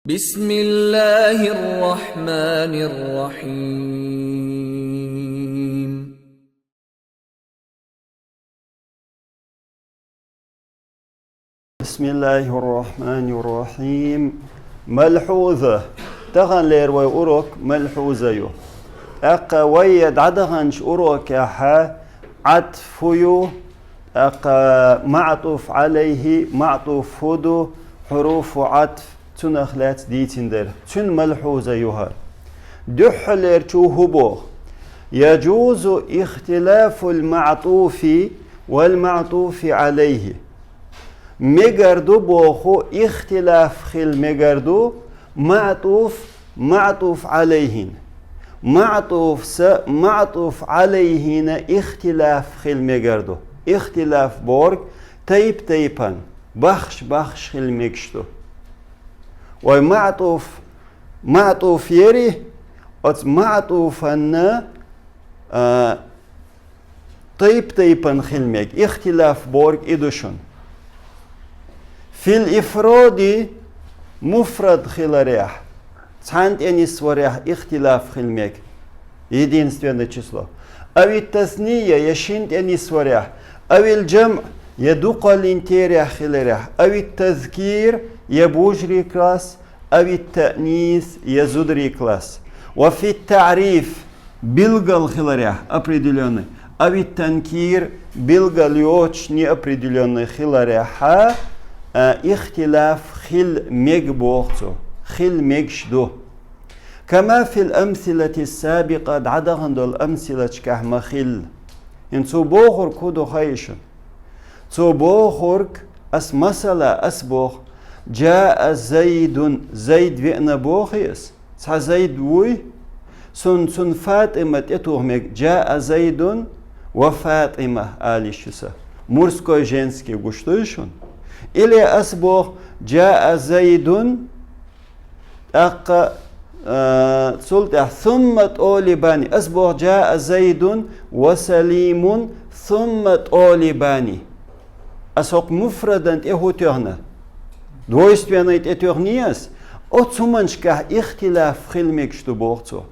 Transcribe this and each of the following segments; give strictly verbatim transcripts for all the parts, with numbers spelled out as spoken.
بسم الله الرحمن الرحيم. بسم الله الرحمن الرحيم. ملحوظة. Таханлера вай урок малхьуза ю. ТӀаккха вай дӀадаханчу урокехь Ӏатф хӀу ю, тӀаккха маӀтуф Ӏалайхи, маӀтуф хӀу ду, хьуруфу Ӏатф, цунах лаьцна дийцина дара. Цуьнан малхьуза ю хӀара. Дуьххьалерчу хӀу боху: «Яджузу ихтилафул маӀтуфи вал маӀтуфи Ӏалайхи». Мегар ду боху, ихтилаф хила мегар ду, маӀтуф, маӀтуф Ӏалайхин. МаӀтуфса, маӀтуф Ӏалайхина ихтилаф хила мегар ду. Ихтилаф бохург тайп-тайпана, бахш-бахш хила мегаш ду. Вай маӀтуф, маӀтуф яри, оцу маӀтуфанна, а, тайп-тайпана хила мега, ихтилаф бохург и ду шуна. Фил ифроди, муфрад хиларехь, цхьаьна тӀе нисварехь ихтилаф хила мега, единственное число. Авит тасния, я шина тӀе нисварехь, авил джамъ, я дукхаллин терехь хиларехь, авит тазкир, я божарий класс, авит таънис, я зударий класс. Ва фит таъриф, билгал хиларехь, определённый, авит танкир, билгал йоцуш, неопределённый хиларехь, а, ихтилаф хила мега боху цо, хила мегаш ду. Кама фил амсилати сабикъа, дӀадахана долу амсилаташкахь ма-хилла. ХӀинца цо бохург хӀун ду хаьий шуна? Цо бохург, ас масала, ас боху: «Джаа Зайдун», Зайд веана боху ас. Цхьа Зайд вуй, цунна, цунна ФатӀима тӀе тоха мега, «Джаа Зайдун ва ФатӀима» ала йиш ю сан. Мужской, женский гуш дуй шуна? Или ас боху: «Джаа Зайдун», тӀаккха, а, цул тӀаьхьа: «Сумма тӀолибани». Ас боху: «Джаа Зайдун ва Салимун, сумма тӀолибани». Ас хӀокху муфрадан тӀе хӀун тоьхна? Двойственный тӀе тоьхний ас? Оцу хӀуманашкахь ихтилаф хила мегаш ду боху цо.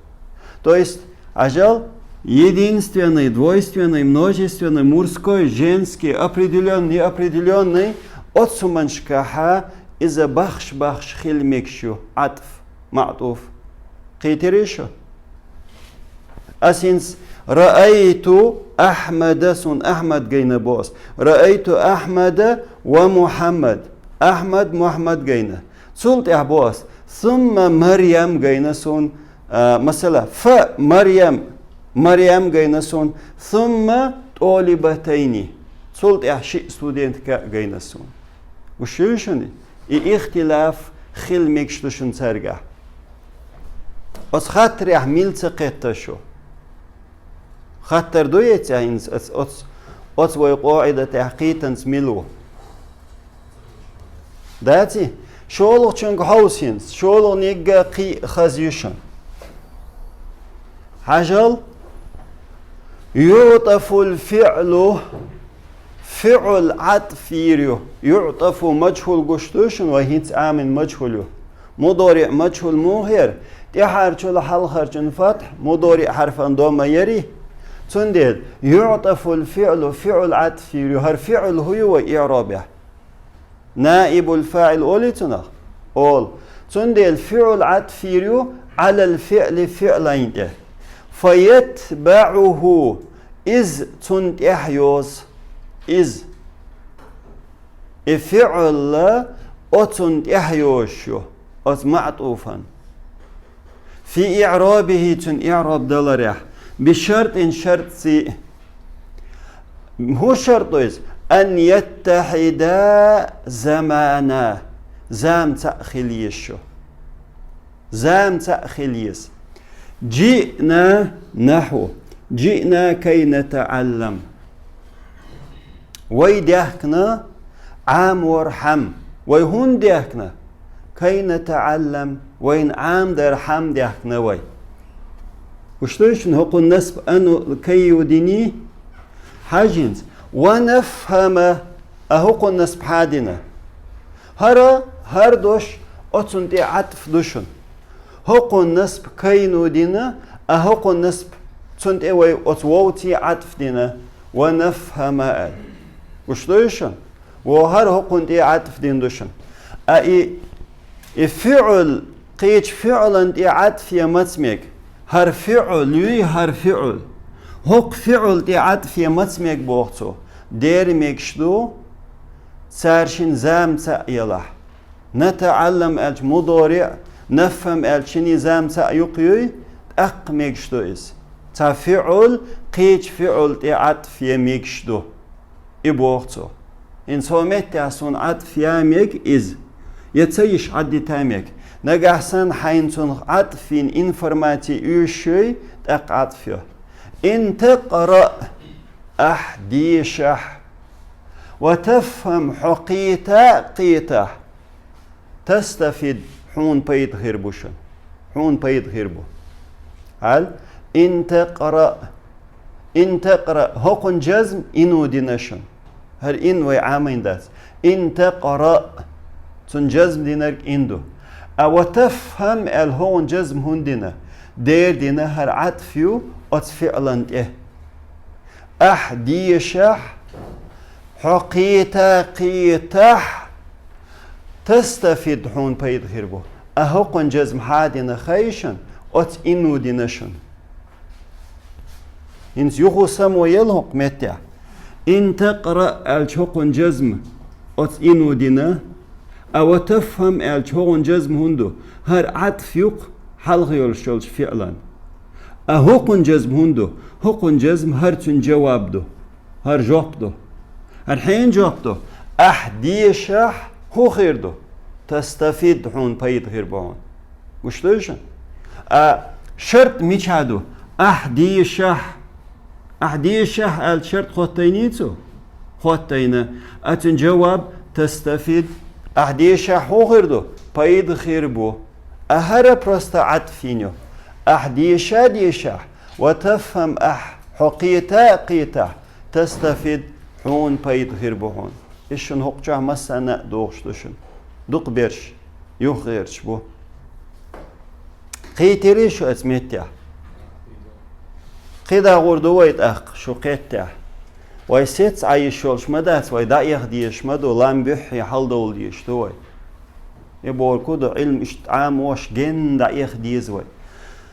То есть, Ӏажал, единственный, двойственный, множественный, мужской, женский, определённый, неопределённый, оцу хӀуманашкахьа иза бахш-бахш хила мегаш ю, Ӏатф, маӀтуф. Кхийтирий шу? Ас хӀинца: «Раайту Ахьмада», суна Ахьмад гайна боху ас. «Раайту Ахьмада ва Мухьаммад». Ахьмад, Мухьаммад гайна. Цул тӀаьхьа боху ас: «Сумма Марьям» гайна суна, а, масала, «Фа Марьям», Марьям гайна суна, «Сумма тӀолибатайни». Цул тӀаьхьа шиъ студентка гайна суна. Гуш юй шуна? И ихтилаф хила мегаш ду шуна цаьргахь. Оцу хаттарехь мила ца кхетта шу? Хаттар ду эццехь хӀинца оц-, оц-, оцу вай къоӀидатехь кхетамца мила ву? Даций? ШолгӀачуьнга хьовса хӀинца, шолгӀаниг а кхин а хаза ю шуна. Хьажал, юътафул фиълу, фиъл Ӏатф йийр ю. Юътафу маджхӀул гуш ду шуна, вай хӀинца Ӏамин маджхӀул ю. МудориӀ маджхӀул муха яра? ТӀаьхьарчул хьалхарчун фатхь, мудориӀ хьарфан домма яри? Цундела, юътафул фиълу, фиъл Ӏатф йийр ю. ХӀара фиъл хӀун ю вай иӀробехь? Наибул фаӀил олий цунах? Олу. Цундела фиъл Ӏатф йийр ю Ӏалал фиъли, фиълан тӀе. ФаятбаӀуху, иза цунна тӀаьхьа йозу. Иза. И фиъл оцунна тӀаьхьа йозуш ю, оцу маӀтуфан. Фи иӀрабихи, цуьнан иӀраб даларехь, би шартӀин, шартӀ сий. ХӀун шартӀ ду иза? Ан яттахьида замана, зама цхьаъ хила еза шу. Зама цхьаъ хила еза. Джиъна нахьу, джиъна кай натаӀаллам. Вай даьхкина Ӏаморхьама. Вай хӀунда даьхкина? Кай натаӀаллам, вайна Ӏамдархьама даьхкина вай. Гуш дуй шуна хӀокхун насб ану кай ю диний? Хьажа хӀинца. Ва нафхьама, а хӀокхун насб хьан дина? ХӀара, хӀара дош оцунна тӀе Ӏатф ду шуна. ХӀокхунна насб кайну дина, а хӀокхунна насб цунна тӀе вай оцу вовций Ӏатф дина, ва нафхама аьлла. Гуш ду шуна? Во хӀара хӀокхунна тӀе Ӏатф дина ду шуна. А и, и фиӀл, кхечу фиӀлан тӀе Ӏатф е маца мег? ХӀара фиӀл юй, хӀара фиӀл. ХӀокху фиӀл тӀе Ӏатф е маца мег боху цо? Дера мегаш ду, цара шина зама цхьаъ елахь. НатаӀаллам аьлча мудориӀ, нафхам аьлча шина зама цхьаъ юккъе юй, тӀаккха мегаш ду иза. Цхьа фиӀл кхечу фиӀл тӀе Ӏатф е мегаш ду. И боху цо. ХӀинца хӀокху меттехь суна Ӏатф я мег иза, я ца йиш Ӏаддита мег. Нагахь санна хьайна цунах Ӏатф йина информаци оьшуш юй, тӀаккха Ӏатф йо. Ин такъраъ, ахь дешахь, ва тафхам, хьо кхета а кхетахь, тастафид, хьуна пайда хир бу шуна. Хьуна пайда хир бу. Хьал, ин такъраъ, ин такъраъ, хӀокхунна жазм ину дина шуна. ХӀара ин вай Ӏамийна дац. Ин такъраъ, цунна жазм динарг ин ду. А ва тафхам аьлла хӀокхунна жазм хӀунда дина? Дера дина, хӀара Ӏатф ю оцу фиӀлан тӀе. Ахь дешахь, хьо кхета а кхетахь, тастафид, хьуна пайда хир бу. А хӀокхунна жазм хьан дина хаий шуна, оцу ину дина шуна. ХӀинца юха само елла хӀокху меттехь. Ин такъраъ аьлча хӀокхунна жазм оцу ину дина, а ва тафхам аьлча хӀокхунна жазм хӀунда ду? ХӀара Ӏатф ю-кх хьалха йолуш йолчу фиӀлан. А хӀокхунна жазм хӀунда ду? ХӀокхунна жазм хӀара цуьнан жаваб ду. ХӀара жоп ду. ХӀара хьенан жоп ду? Ахь дешахь, хӀун хир ду? Тастафид, хьуна пайда хир бу хьуна. Гуш ду шуна? А шарт мичахь ду? Ахь дешахь. Ахь дешахь аьлла шарт хоттайний цо? Хоттайна. А цуьнан жаваб тастафид. Ахь дешахь хӀун хир ду? Пайда хир бу. А хӀара просто Ӏатф йина ю. Ахь деша а дешахь, ва тафхам ахь, хьо кхета а кхетахь, тастафид, хьуна пайда хир бу хьуна. Иза шуна хӀокху чохь массарна а догӀуш ду шуна. Дукха берш юха гӀерташ бу. Кхийтирий шу оцу меттехь? КхидӀа гӀур ду вай тӀаккха шу кхеттехь. Вай сецца Ӏан йиш йолуш ма дац, вай дӀаэха дезаш ма ду, лам буьххье хьаладовла дезаш ду вай. И бохург хӀун ду, Ӏилма иштта Ӏамош генна дӀаэха деза вай.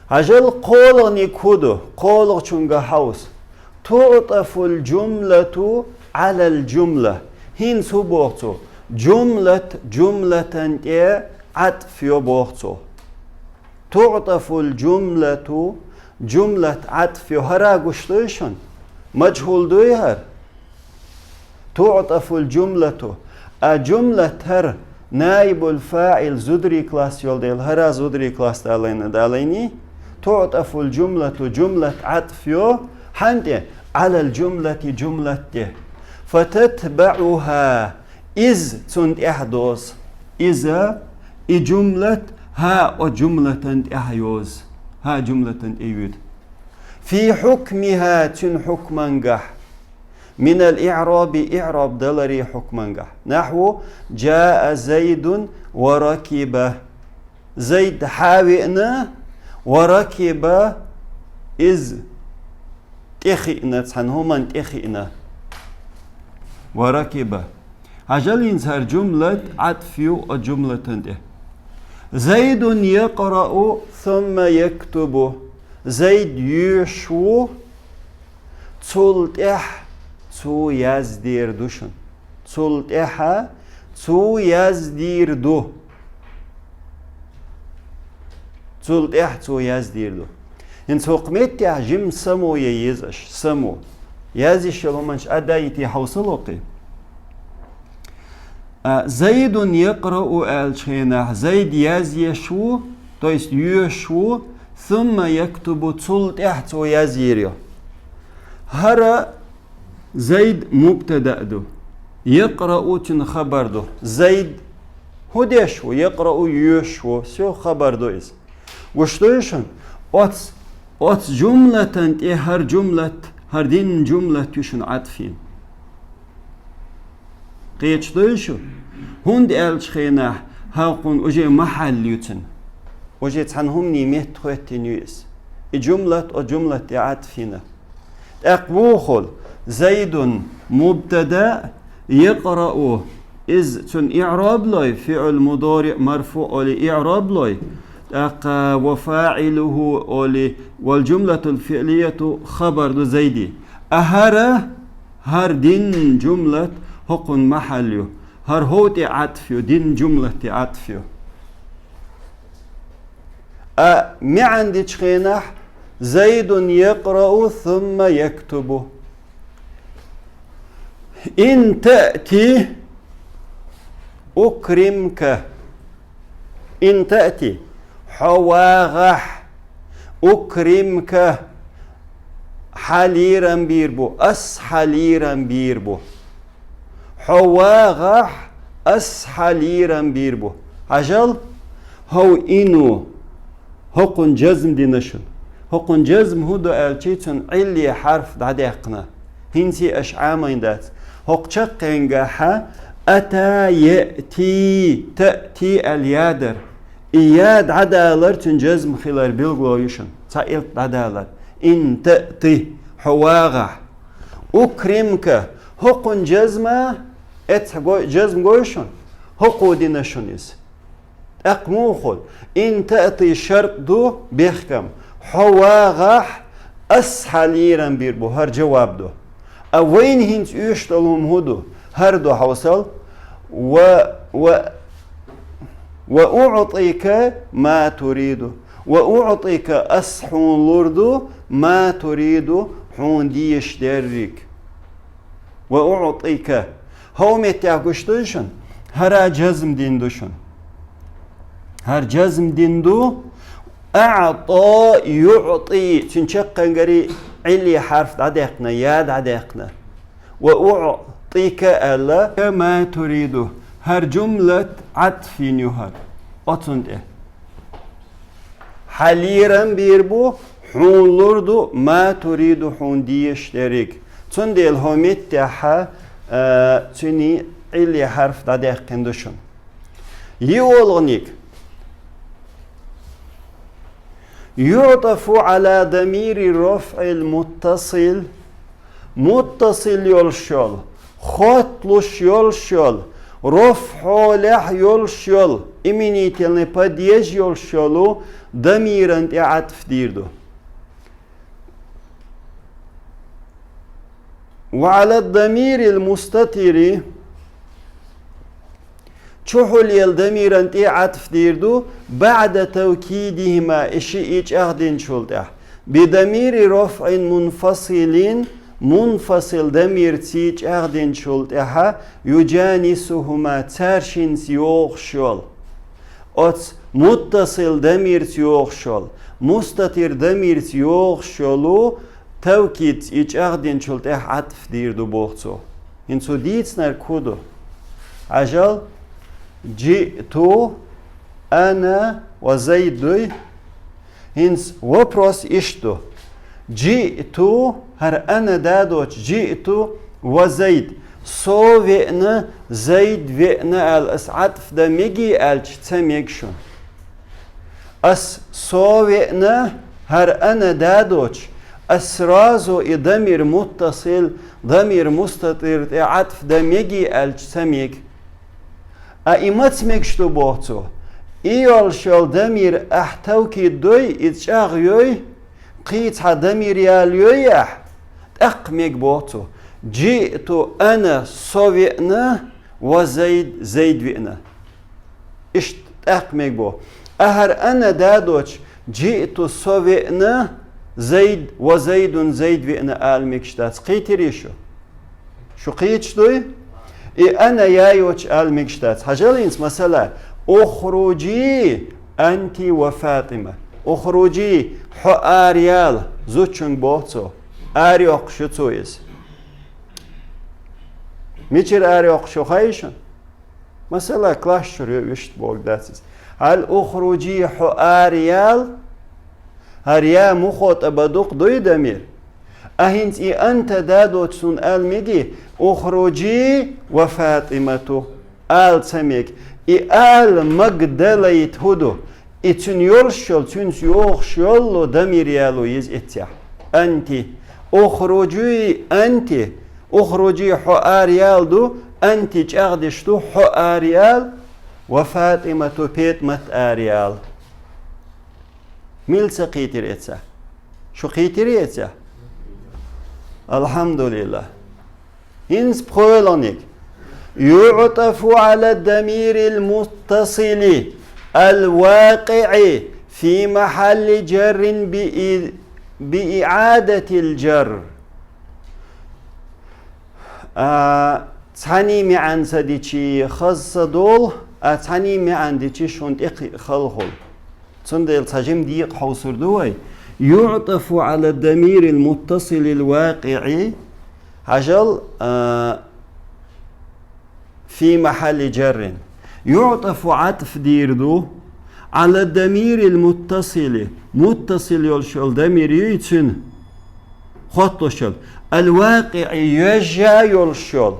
Хьажал, кхоалгӀаниг хӀун ду, кхоалгӀачуьнга хьовса. ТуӀтафул жумлату Ӏалал жумла. ХӀинца хӀун боху цо? Жумлат жумлатан тӀе Ӏатф йо боху цо. ТуӀтафул жумлату, жумлат Ӏатф йо, хӀара гуш дуй шуна? Мажхул дуй хӀара? ТуӀтафул жумлату. А жумлат хӀара наибул фаӀил зударий класс йолу дела, хӀара зударий класс далайна далайний. ТуӀтафул жумлату, жумлат Ӏатф йо, хьан тӀе? Ӏалал жумлати, жумлат тӀе. ФататбаӀуха, иза цунна тӀаьхьа доза. Иза, и жумлат, хӀа, о жумлатан тӀаьхьа йоза. ХӀа, жумлатан тӀе йоьду. Фи хьукмиха, цуьнан хьукмангахь. Минал иӀраби, иӀраб даларий хьукмангахь. Нахьву, жаа Зайдун ва ракиба. Зайд хьавеана, ва ракиба, иза тӀехиъна, цхьана хӀуманна тӀехиъна. Ва ракиба. Хьажал, хӀинца хӀара жумлат Ӏатф ю о жумлатан тӀе. Зайдун якъраъу сумма яктубу. Зайд йоьшуш ву, цул тӀаьхьа цо яздийр ду шуна. Цул тӀаьхьа цо яздийр ду. Цул тӀаьхьа цо яздийр ду. ХӀинца хӀокху меттехь жима само ян еза аша, само. Яздеш йолу хӀуманаш а дайти хьовсал хӀокхе. А, Зайдун якъраъу аьллачу хенахь, Зайд яздеш ву, то есть йоьшуш ву, сумма яктубу, цул тӀаьхьа цо яздийр ю. ХӀара Зайд мубтада ду. Якъраъу цуьнан хабар ду. Зайд хӀун деш ву? Якъраъу йоьшуш ву. Всё, хабар ду иза. Гуш дуй шуна? Оц, оцу жумлатан тӀе хӀара жумлат, хӀара динан жумлат ю шуна Ӏатф йина. Кхеташ дуй шу? ХӀунда аьллачу хенахь, ХӀаьта уже махьалл ю цун. Уже цхьан хӀуманийн метта хӀоьттина ю иза. И жумлат, о жумлат тӀа атф йина. ТӀаккха вухул, Зайдун мубтада, якърау, из цун иъраб лой, фиъл мудариъ марфуъ оли иъраб лой, тӀаккха ва фаъилуху оли, вал жумлатул фиълияту хабар ду Зайди. А хӀара, хӀара дин жумлат хӀокхун махьалл ю. ХӀара хӀов тӀа атф ю, дин жумлат тӀа атф ю. А маьӀан дечу хенахь, Зайдун якърау сумма яктубу. Ин таъти укримка. Ин таъти, хьо вагӀахь, укримка, хьан лерам бийр бу, ас хьан лерам бийр бу. Хьо вагӀахь, ас хьан лерам бийр бу. Хьажал, хӀов ин ву, хӀокхунна жазм дина шуна. ХӀокхунна жазм хӀун ду аьлча, цунна Ӏиллин хьарф дӀадаьккхина. ХӀинца аша Ӏамийна дац. ХӀокху чаккхенгахьа ата яъти, таъти аьлла я дара. И я дӀадалар цуьнан жазм хилар билгало ю шуна. Цхьа элп дӀадалар. Ин таъти, хьо вагӀахь. Укримка, хӀокхунна жазма, эцхьа го-, жазм гой шуна? ХӀокхо дина шуна иза. ТӀаккха муха хуьлу? Ин таъти шарт ду, бехкам. Хьо вагӀахь, ас хьан лерам бийр бу, хӀара жаваб ду. А вайна хӀинца оьшуш долу хӀума хӀун ду? ХӀара ду хьовсал. Ва, ва, ва уътика ма туриду. Ва уътика, ас хьуна лур ду, ма туриду, хьуна дезаш дерриг. Ва уътика. ХӀокху меттехь гуш дуй шуна? ХӀара жазм дина ду шуна. ХӀара жазм дина ду. АътӀа юътӀи. Цуьнан чаккхенгари Ӏиллин хьарф дӀадаьккхина, я дӀадаьккхина. Ва уътика аьлла, ма туриду. ХӀара жумлат Ӏатф йина ю хӀара. Оцунна тӀе. Хьан лерам бийр бу, хьуна лур ду, ма туриду, хьуна дезаш дерриг. Цундела хӀокху меттехьа, а, цуьнан Ӏиллин хьарф дӀадаьккхина ду шуна. ЙиъолгӀаниг. ЮътӀафу Ӏала дамири рафӀил муттасил. Муттасил йолуш йолу, хотталуш йолуш йолу, рафӀ хьолехь йолуш йолу, именительный падеж йолуш йолу дамиран тӀе Ӏатф дийр ду. Ва Ӏала дамирил мустатири. Чухьулъелла дамиран тӀе Ӏатф дийр ду, баъда тавкидихима, и шиъ и чӀагӀдинчул тӀаьхьа. Бидамири рафӀин мунфасилин, мунфасил дамирций чӀагӀдинчул тӀаьхьа, юджанисухума, цаьршинца йогӀуш йолу. Оцу муттасил дамирца йогӀуш йолу, мустатир дамирца йогӀуш йолу, тавкидца и чӀагӀдинчул тӀаьхьа Ӏатф дийр ду боху цо. ХӀинца цо дийцинарг хӀун ду? Хьажал, джиъту ана ва Зайд дуй. ХӀинца вопрос иштта ду. Джиъту, хӀара ана да доцуш, джиъту ва Зайд. Со веана, Зайд веана аьлла ас Ӏатф дан мегий аьлча, ца мега шуна. Ас со веана, хӀара ана да доцуш, ас сразу и дамир муттасил, дамир мустатир тӀе Ӏатф дан мегий аьлча, ца мега. А и маца мегаш ду боху цо? И йолуш йолу дамир ахь тавкид дой, иза чӀагӀйой, кхин цхьа дамир яла йой ахь, тӀаккха мега боху цо. Джиъту ана, со веана, ва Зайд, Зайд веана. Иштта тӀаккха мега боху. Ахьар ана да доцуш, джиъту со веана, Зайд, ва Зайдун Зайд веана ала мегаш дац. Кхийтирий шу? Шу кхийчаш дуй? И ана я йоцуш ала мегаш дац. Хьажал хӀинца масала, ухруджи анти ва Фатима. Ухруджи, хьо араяла, зудчуьнга боху цо. Арайоккхуш ю цо иза. Мичара арайоккхуш ю хаий шуна? Масала, класс чуьра ю, вуьшта бохург дац иза. Хьал ухруджи, хьо араяла, хӀара я мухатӀаба ду-кх, дуй дамир. А хӀинца и анта да доцуш суна ала мегий, ухруджи ва Фатимату ала ца мега. И ала магадалайта хӀу ду? И цуьнан йолуш йолу, цуьнца йогӀуш йолу дамир яло еза эццехь. Анти. Ухружи анти. Ухружи, хьо араяла ду, анти, чӀагӀдеш ду, хьо араяла, ва ФатӀимату, ПетӀамат араяла. Мила ца кхийтира эццехь? Шу кхийтира эццехь? АлхьамдулиллахӀ. ХӀинца пхоьалгӀаниг. يعطف على الضمير المتصل الواقع في محل جر بإ-، بإعادة الجر. А, цхьаьний маьӀна ца дичи, хаза ца долу, а, цхьаьний маьӀна дичи, шуна тӀе кхи-, хала хуьлу. Цундела цхьа жима декъа хьовсур ду вай. يعطف على الضمير المتصل الواقع. Хьажал, а, في محل جر. يعطف, Ӏатф дийр ду, على الضمير المتصل, муттасил йолуш йолу дамир юй цуьнан, хоттуш йолу, الواقع, йоьжна йолуш йолу,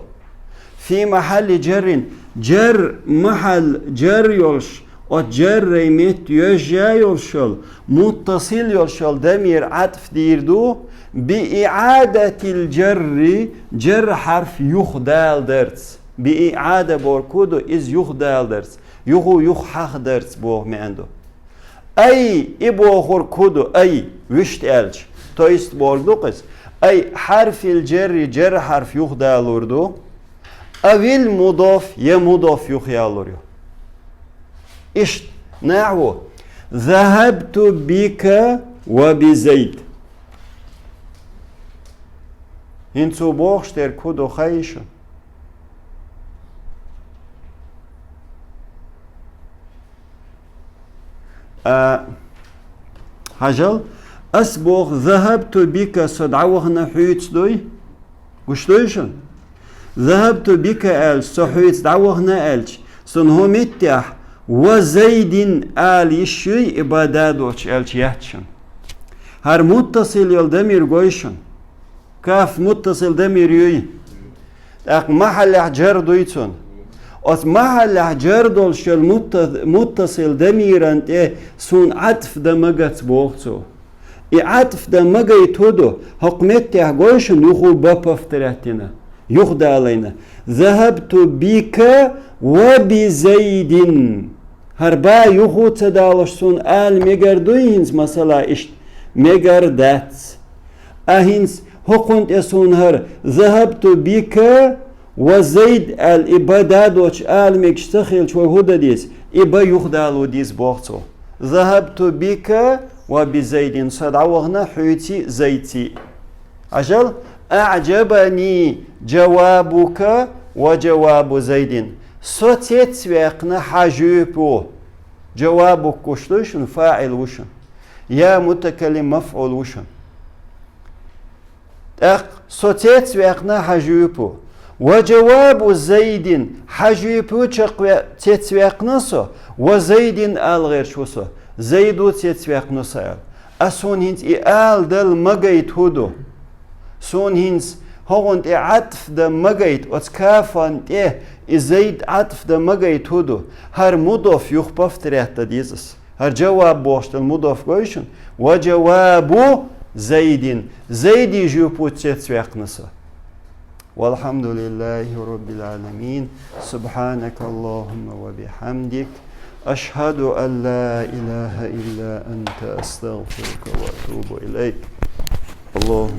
في محل جر, جر, محل جر йолуш, оцу جر-ан метта йоьжна йолуш йолу, муттасил йолуш йолу дамир Ӏатф дийр ду, بإعادة الجر, جر хьарф юхадаларца. БииӀада бохург хӀун ду, иза юхадаларца, юха юха хьахадарца боху маьӀна ду. أي, и бохург хӀун ду, أي, вуьшта аьлча, то есть бохург ду-кх иза, أي حرف الجر, جر хьарф юхадалур ду, أو المضاف, я мудоф юхаялур ю. Иштта, нахьву, ذهبت بك وبزيد. ХӀинца цо бохуш дерг хӀун ду, хаий шу? А, хьажал, ас боху, ذهبت بك, со дӀавахана хьоьца дуй? Гуш дуй шуна? ذهبت بك аьлча, со хьоьца дӀавахана аьлча, суна хӀокху меттехь وزيد ала йиш юй, и ба да доцуш аьлча яц шуна. ХӀара муттасил йолу дамир гой шуна. Каф муттасил дамир юй. ТӀаккха махьаллехь جر дуй цунна. Оцу махьаллехь جر долуш йолу мутта-, муттасил дамиран тӀе суна Ӏатф дан магац боху цо. И Ӏатф дан магайта хӀун ду, хӀокху меттехь гой шуна юха ба повторять дина, юхадалийна. ذهبت بك وبزيد. ХӀара ба юха ца далош суна ала мегар дуй хӀинца, масала, иштта? Мегар дац. А хӀинца хӀокхунна тӀе суна хӀара ذهبت بك وزيد аьлла, и ба да доцуш ала мегаш ца хилча, вай хӀун дан деза? И ба юхадало деза боху цо. ذهبت بك وبزيد, со дӀавахана хьоьций, Зайдций. Хьажал, أعجبني جوابك وجواب زيد. Со цецваьккхина хьан жоьпо. جوابك гуш дуй шуна, фаӀил ву шуна. Я мутакаллим мафӀул ву шуна. ТӀаккха со цецваьккхина хьан жоьпо. وجواب زيد, хьан жоьпо чекхве-, цецваьккхина со, وزيد ала гӀерташ ву со, Зайдо цецваьккхина со аьлла. Ас хьуна хӀинца и ала дала магайта хӀун ду? Суна хӀинца хӀокхунна тӀе Ӏатф дан магайта, оцу кафан тӀе и Зайд Ӏатф дан магайта хӀун ду? ХӀара мудоф юха повторять дан деза ас. ХӀара جواب бохуш долу мудоф гой шуна? وجواب زيد. Зайди жоьпо цецваьккхина со. والحمد لله رب العالمين. سبحانك اللهم وبحمدك. أشهد أن لا إله إلا أنت. أستغفرك وأتوب إليك. اللهم